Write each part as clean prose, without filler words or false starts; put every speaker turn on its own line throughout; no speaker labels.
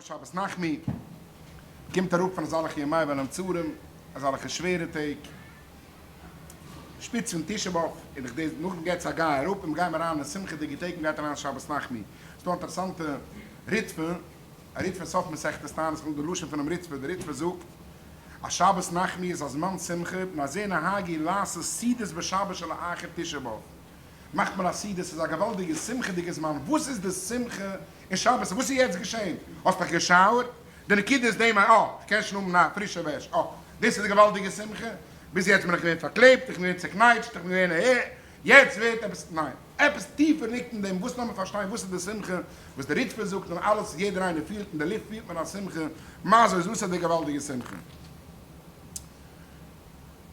איז שבת נחמו, קומט אראפ פון אזאלעכע ימי בין המצרים, אזאלעכע שווערע טעג, שפיץ פון תשעה באב, און איך דאס נאכדעם געטס א גיי אראפ און מ'גיימער אריין אין שמחה'דיגע טעג, מ'גייט אריין שבת נחמו, ס'דא א אינטערעסאנטע ריטבא, א ריטבא סוף מסכת תענית, כ'וויל די לשון פונעם ריטבא, די ריטבא זאגט אז שבת נחמו איז א זמן שמחה, מפני זה נהגו לעשות סעודות בשבת שלאחר תשעה באב. מאכט מען א סעודה, ס'איז א געוואלדיגע שמחה'דיגע זמן, וואס איז די שמחה אין שבת, וואס איז יעצט געשען? האסט דיך געשאוערט? די נקודה איז דעם אז אה, כ'קען שוין האבן א פרישע וועש, אה, דאס איז די געוואלדיגע שמחה, ביז יעצט בין איך געווען פארקלעבט, איך בין געווען צעקנייטשט, איך בין געווען אה, יעצט ווערט עפעס, ניין, עפעס טיפער ליגט אין דעם, וואס לאמיר פארשטיין וואס איז די שמחה וואס די ריטבא זאגט און אלעס, יעדער איינער פילט אין די לופט פילט מען א שמחה, מה זאת, וואס איז די געוואלדיגע שמחה?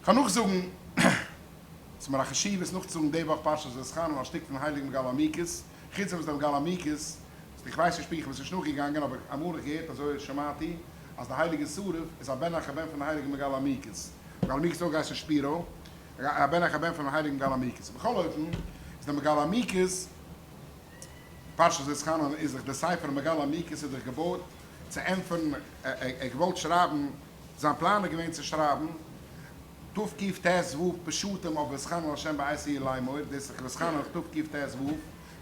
כ'קען נאכזאגן. ס'איז מיר א חשיבות נאכצוזאגן די וואך פרשת ואתחנן א שטיק פון הייליגן מגלה עמוקות, חוץ דעם וואס דער מגלה עמוקות, איך ווייס נישט פונקטליך, כ'בין עס נישט נאכגעגאנגען, אבער אמאל האב איך געהערט אזוי שמעתי, אז די הייליגע שרף איז א בן אחר בן פון הייליגן מגלה עמוקות, מגלה עמוקות האט אויך געהייסן שפירא, א בן אחר בן פונעם הייליגן מגלה עמוקות, בכל אופן איז דער מגלה עמוקות, פרשת ואתחנן איז דאך דער ספר מגלה עמוקות איז דאך געבויט צו ענטפערן, ער האט געוואלט שרייבן, זיין פלאן איז געווען צו שרייבן תקט"ו פשטים אויף ואתחנן אל השם בעת ההיא לאמור, דאס איז ואתחנן תקט"ו,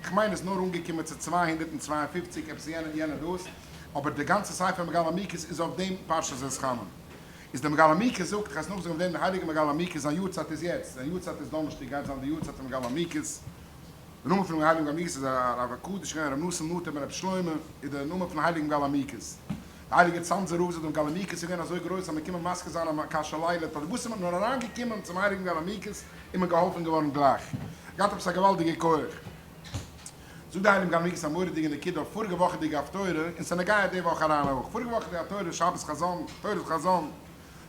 כ'מיין איז נאר אנגעקומען צו 252 עפעס יענע יענע דאס, אבער די גאנצע ספר מגלה עמוקות איז אויף דעם פרשת ואתחנן. איז די מגלה עמוקות זאגט, כ'גיי עס נאכזאגן אויף דעם, די הייליגע מגלה עמוקות זיין יארצייט איז יעצט, זיין יארצייט איז דאנערשטאג גייט זיין די יארצייט פון מגלה עמוקות, די נאמען פונעם הייליגן מגלה עמוקות איז הרב הקדוש געווען ר' נתן נטע בן ר' שלמה איז די נאמען פון הייליגן מגלה עמוקות. די הייליגע צאנזער רב זאגט דעם מגלה עמוקות איז געווען אזוי גרויס אז מען קומען מזכיר זיין א קשיא לילה פאר וואס איז מען נאר אריין געקומען צום הייליגן מגלה עמוקות איז מען געהאלפן געווארן גלייך. געהאט עפעס א געוואלדיגע כח. זאגט די הייליגע מגלה עמוקות א מורא'דיגע נקודה אויף פאריגע וואכעדיגע הפטורה און ס'נוגע די וואך אריין אויך. פאריגע וואכעדיגע הפטורה שבת חזון, תורת חזון,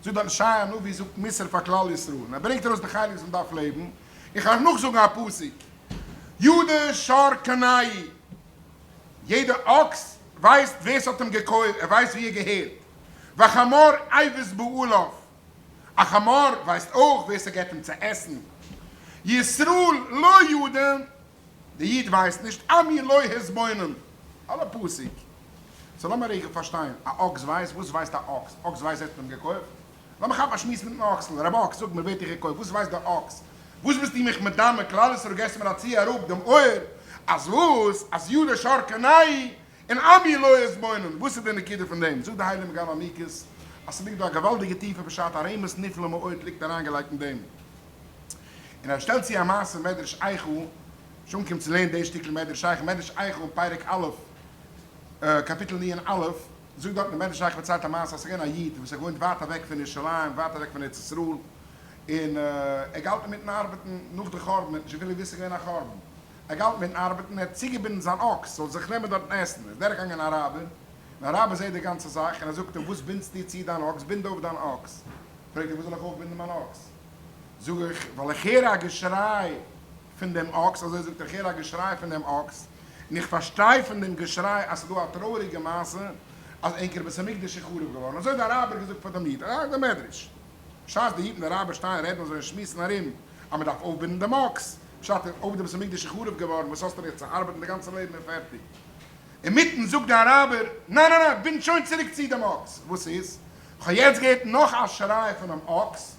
זאגט דארט ישעיה הנביא זאגט מוסר פאר כלל ישראל און ער ברענגט ארויס די חלק וואס מען דארף לעבן, איך וועל נאכזאגן א פסוק, ידע שור קונהו, יעדע אקס ווייסט ווער ס'האט אים געקויפט, ער ווייסט ווי ער געהערט, וחמור אבוס בעליו, א חמור ווייסט אויך ווער ס'געט אים צו עסן, ישראל לא ידע, די איד ווייסט נישט, עמי לא התבונן, אלע פסוק. so לאמיר רגע פארשטיין, א אקס ווייסט? וואס ווייסט א אקס? אקס ווייסט ווער ס'האט אים געקויפט? לאמיר כאפן א שמועס מיטן אקסל, רבי אקס, זאג מיר ווער האט דיך געקויפט? וואס ווייסט דער אקס? וואס ביסטו מיך מדמה, כלל ישראל געסט מיר א צי אראפ דעם אויער, אז וואס? אז ידע שור קונהו און עמי לא התבונן, וואס איז די נקודה פון דעם? זאגט די הייליגע מגלה עמוקות אז ס'ליגט דא א געוואלדיגע טיפע פשט, א רמז נפלא מאוד ליגט אריינגעלייגט אין דעם. און ער שטעלט צו א מעשה אין מדרש איכה, שוין אנגעקומען צו לערנען די שטיקל מדרש איכה, מדרש איכה אין פרק א', קאפיטל נ"א, זאגט דארטן די מדרש איכה פארציילט א מעשה אז ס'איז געווען א איד וואס האט געוואוינט ווייט אוועק פון ירושלים, ווייט אוועק פון ארץ ישראל, און ער האט געהאלטן אינמיטן ארבעטן נאך די חורבן, ער האט נישט אפילו געוואוסט ס'איז געווען א חורבן, ער האט געהאלטן אינמיטן ארבעטן, ער האט צוגעבינדן זיין אקס זאל זיך נעמען דארטן עסן, איז דורכגעגאנגען אן אראבער, און אראבער זעט די גאנצע זאך, און ער זאגט אים וואס בינדסטו צו דיין אקס, בינד אויף דיין אקס, פרעגט ער וואס זאל איך אויפבינדן מיין אקס? זאג איך, ווייל איך הער א געשריי פון דעם אקס, אזוי זאגט ער, איך הער א געשריי פון דעם אקס, און איך פארשטיי פון דעם געשריי אז ס'איז דא א טרויעריגע מעשה אז ענקער בית המקדש איז חרוב געווארן, אזוי האט די אראבער געזאגט פאר דעם איד, אזוי דער מדרש. בשעת די איד און די אראבער שטייען רעדן אזוי און שמועסן ארום אז מען דארף אויפבינדן דעם אקס, פשט איז אויב די בית המקדש איז חרוב געווארן וואס האסטו נאך צו ארבעטן די גאנצע לעבן און פערטיג. אינמיטן זאגט די אראבער, ניין ניין ניין, בינד שוין צוריק צו דעם אקס, וואס איז? כ'האב יעצט געהערט נאך א שריי פונעם אקס,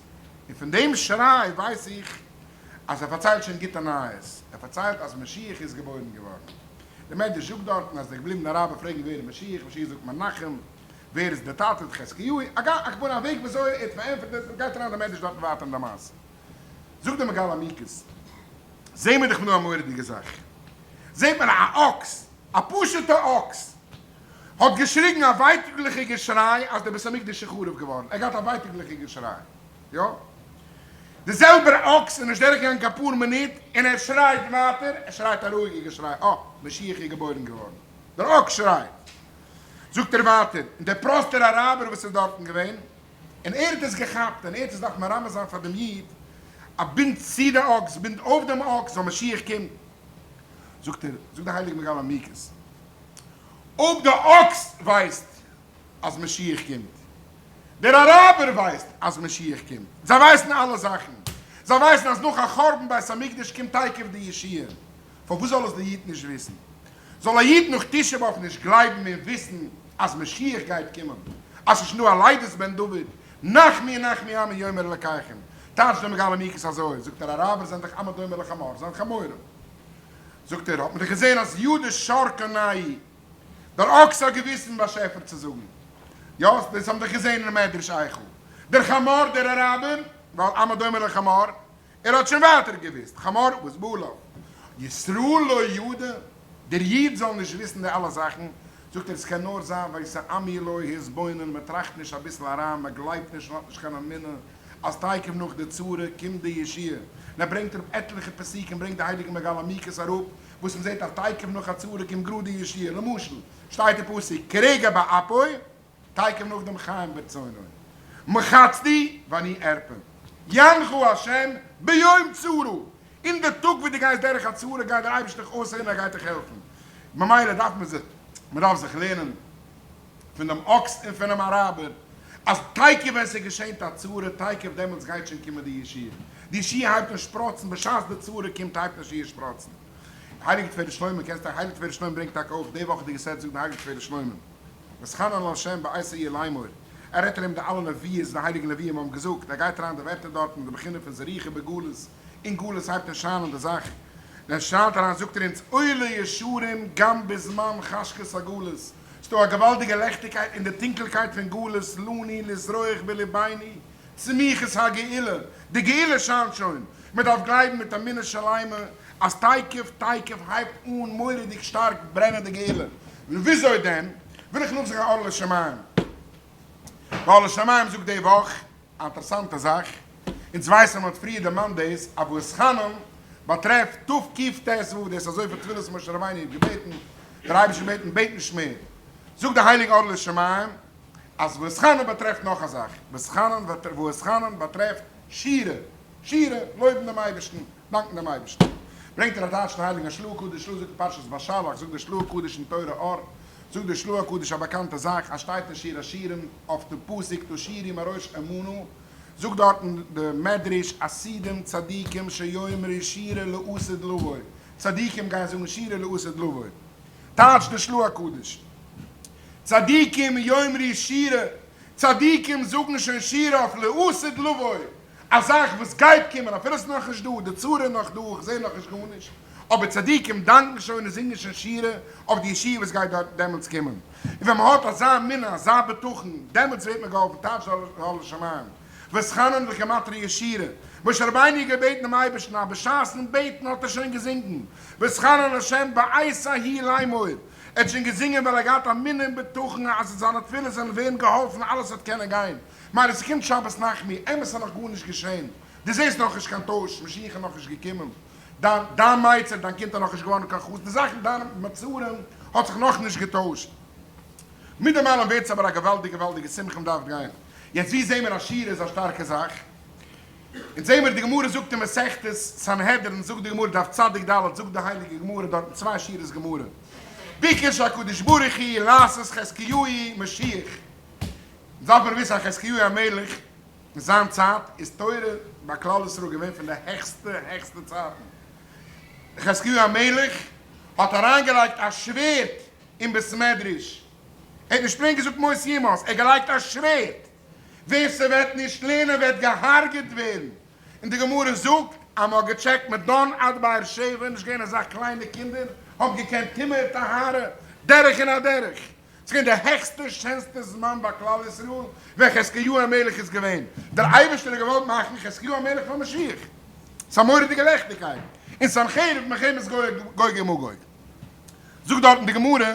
און פון דעם שריי ווייס איך אז ער פארציילט שוין גוטע נייעס, ער פארציילט אז משיח איז געבוירן געווארן. דער מדרש זאגט דארטן אז די געבליבענע אראבער פרעגן ווער איז משיח, משיח זאגט מנחם, ווער איז דער טאטע, חזקיהו, אגב, א וועג וויאזוי ער האט פארענטפערט עס, גייט אריין דער מדרש דארטן ווייטער אין די מעשה. זאגט דער מגלה עמוקות, זעהן מיר דאך נאר א מורא'דיגע זאך, זעהט מען א אקס, א פשוט'ע אקס, האט געשריגן א ווייטאגליכע געשריי אז דער בית המקדש איז חרוב געווארן, ער האט געהאט א ווייטאגליכע געשריי, יא, די זעלבער אקס איז נישט דורכגעגאנגען קיין פאר מינוט און ער שרייט ווייטער, ער שרייט א רואיגע געשריי, אה, משיח איז געבוירן געווארן, דער אקס שרייט. זאגט ער ווייטער, און דער פראסטער אראבער וואס איז דארטן געווען, און ער האט עס געכאפט, און ער האט עס דארף מרמז זיין פאר דעם איד, א בינד צו די אקס, בינד אויף דעם אקס, ווייל משיח קומט. זאגט ער, זאגט די הייליגע מגלה עמוקות, אויב די אקס ווייסט אז משיח קומט, דער אראבער ווייסט אז משיח קומט, זיי ווייסן אלע זאכן, זיי ווייסן אז נאך א חורבן בית המקדש קומט תיכף די ישועה, פארוואס זאל עס די איד נישט וויסן? זאל א איד נאך תשעה באב נישט גלייבן און וויסן? אז משיח גייט קומען, אז ס'איז שוין דא א לידת בן דוד, נחמו נחמו עמי יאמר אלקיכם, טייטשט דער מגלה עמוקות אזוי, זאגט ער אראבער זענען דאך עם הדומה לחמור, זענען חמורים, זאגט ער, האט מען דאך געזען אז ידע שור קונהו, דער אקס האט געוואוסט פון באשעפער צו זאגן, יא, דאס האבן דאך געזען אין מדרש איכה, דער חמור דער אראבער, ווייל עם הדומה לחמור, ער האט שוין ווייטער געוואוסט, חמור וואס בעליו, ישראל לא ידע, דער איד זאל נישט וויסן די אלע זאכן, זאגט ער, עס קען נאר זיין ווייל ס'עמי לא התבונן, מען טראכט נישט אביסל אריין, מען גלייבט נישט און האט נישט קיין אמונה אז תיכף נאך די צרה קומט די ישועה, און ער ברענגט אראפ עטליכע פסוקים ברענגט די הייליגע מגלה עמוקות אראפ וואס מען זעט אז תיכף נאך א צרה קומט גראד די ישועה, למשל שטייט אין פסוק כרגע באפו, תיכף נאך דעם חיים ברצונו, מחצתי ואני ארפא, יענך ה' ביום צרה, אין די טאג וואס דו גייסט דורך א צרה גייט דער אייבערשטער דיך אויסהערן ער גייט דיך העלפן, ממילא דארף מען זיך, מען דארף זיך לערנען פון דעם אקס און פונעם אראבער, אז תיכף ווען ס'געשענט א צרה, תיכף דעמאלטס גייט שוין קומען די ישועה, די ישועה הייבט אן שפראצן בשעת די צרה קומט הייבט די ישועה שפראצן. הייליגע תפארת שלמה, קענסט א הייליגע תפארת שלמה ברענגט טאקע אויך די וואכעדיגע סעט זאגט די הייליגע תפארת שלמה. ואתחנן אל ה' בעת ההיא לאמור, ער רעדט ארום די אלע נביאות די הייליגע נביאים האבן געזאגט, ער גייט אריין די ווערטער דארטן אין די בחינה פון זריחה בגלות, אין גלות הייבט אן שיינען די זאך, ווען עס שיינט אריין זאגט ער אונז אור לישרים גם בזמן חשכות הגלות, ס'דא א געוואלדיגע לעכטיגקייט אין די טונקלקייט פון גלות, לנו לזרוח בלבנו צמיחת הגאולה, די גאולה שיינט שוין, מען דארף גלייבן מיט אמונה שלימה אז תיכף תיכף הייבט אן מורא'דיג שטארק ברענען די גאולה, און וויאזוי דען וויל איך נאכזאגן א אור לשמים, די אור לשמים זאגט די וואך א אינטערעסאנטע זאך, אונז ווייסן מען האט פריער דערמאנט דאס אז ואתחנן באטרעפט תקט"ו, דאס איז אזויפיל תפילות משה רבינו האט געבעטן, דער אייבערשטער בעטן בעט נישט מער, זאגט די הייליגע אור לשמים אז ואתחנן באטרעפט נאך א זאך, ואתחנן באטרעפט שירה, שירה, לויבן דעם אייבערשטן, דאנקן דעם אייבערשטן. ברענגט ער א טייטש פון הייליגן של"ה הקדוש, של"ה זאגט אין פרשת בשלח, זאגט דער של"ה הקדוש אין תורה אור, זאגט דער של"ה הקדוש א באקאנטע זאך, אז שטייט אין שיר השירים אויף די פסוק תשירי מראש אמנה, זאגט דארטן די מדרש עתידים צדיקים שיאמרו שירה לעתיד לבוא, צדיקים גייען זאגן שירה לעתיד לבוא, טייטשט דער של"ה הקדוש, צדיקים יאמרו שירה, צדיקים זאגן שוין שירה אויף לעתיד לבוא, א זאך וואס גייט קומען אפילו עס איז נאכנישט דא, די צרה איז נאך דא, איך זע נאכנישט גארנישט, אבער צדיקים דאנקן שוין און זינגען שוין שירה אויף די ישועה וואס גייט דעמאלטס קומען. און ווען מען האט אזא אמונה, אזא בטחון, דעמאלטס ווערט מען געהאלפן, טייטש אור לשמים, ואתחנן בגימטריא שירה, משה רבינו האט געבעטן דעם אייבערשטן, אז בשעת'ן בעטן האט ער שוין געזינגן, ואתחנן לה' בעת ההיא לאמור, ער האט שוין געזינגען ווייל ער האט געהאט אמונה און בטחון אז זיינע תפילות וועלן ווערן געהאלפן, אלעס וועט קענען גיין. מילא ס'קומט שבת נחמו, אמת ס'איז נאך גארנישט געשען, דו זעסט נאכנישט קיין טויש, משיח איז נאכנישט געקומען, דיין דיין מיצר, דיין קינד איז נאכנישט געווארן קיין חתן, די זאכן דיינע מצרים האט זיך נאכנישט געטוישט. מיט דעם אלעם ווערט עס אבער א געוואלדיג געוואלדיגע שמחה מ'דארף גיין. יעצט ווי זעהן מיר אז שירה איז א שטארקע זאך? אונז זעהן מיר די גמרא זאגט אין מסכת סנהדרין זאגט די גמרא דף צדיק ד' זאגט די הייליגע גמרא דארטן צוויי שורות גמרא ביקש הקדוש ברוך הוא לעשות חזקיהו משיח דארף מען וויסן אז חזקיהו המלך אין זיין צייט איז תורה ביי כלל ישראל געווען פון די העכסטע העכסטע צייטן. חזקיהו המלך האט אריינגעלייגט א שווערד אין בית מדרש, ער האט נישט פלעין געזאגט מות יומת, ער האט געלייגט א שווערד, ווער ס'וועט נישט לערנען וועט געהארגעט ווערן, און די גמרא זאגט אז מ'האט געטשעקט מדן עד באר שבע, נישט געווען אזא קליינע קינדער האבן געקענט טומאה טהרה דרך און א דרך. ס'איז געווען די העכסטע שענסטע זמן ביי כלל ישראל ווען חזקיהו המלך איז געווען, דער אייבערשטער האט געוואלט מאכן חזקיהו המלך פאר משיח, ס'איז א מורא'דיגע לעכטיגקייט, און סנחריב מלחמת גוג ומגוג. זאגט דארטן די גמרא,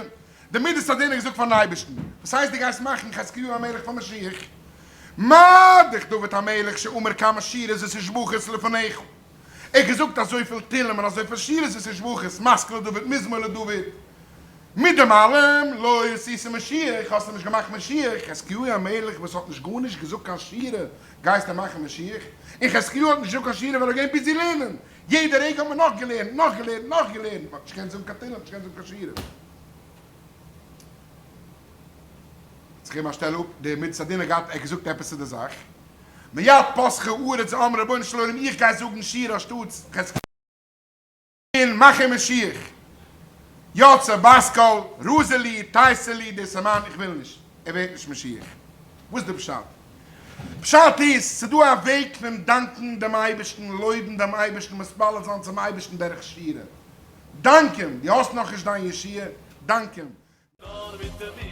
די מידת הדין האט געזאגט פארן אייבערשטן, וואס הייסט דו גייסט מאכן חזקיהו המלך פאר משיח? מה דאך דוד המלך שאמר כמה שירות ותשבחות לפניך, ער האט געזאגט אזויפיל תהלים און אזויפיל שירות ותשבחות, משכיל לדוד מזמור לדוד, מיט דעם אלעם, לא עשית משיח, האסטו נישט געמאכט משיח, חזקיהו המלך וואס האט נישט גארנישט געזאגט קיין שירה, גייסטו מאכן משיח? און חזקיהו האט נישט געזאגט קיין שירה ווייל ער איז געווען busy לערנען, יעדע רגע האט מען נאך געלערנט, נאך געלערנט, נאך געלערנט, מען האט נישט געקענט זאגן קיין תהלים, נישט געקענט זאגן קיין שירה. האט זיך אים א שטעל אפ, דער מידת הדין האט געהאט, ער האט געזאגט עפעס צו די זאך, מיד פתחה הארץ ואמרה רבונו של עולם איך גיי זאגן שירה אנשטאטס חזקיהו. און מאך אים משיח. יצא בת קול, רוזעלי, טייסעלי, דאס איז מיין, איך וויל נישט. ער ווערט נישט משיח. וואס איז די פשט? פשט איז, ס'איז דא א וועג פון דאנקען דעם אייבערשטן, לויבן דעם אייבערשטן, מתפלל זיין צום אייבערשטן דורך שירה. דאנק אים! דו האסט נאכנישט דיין ישועה? דאנק אים!
נאר מיט די.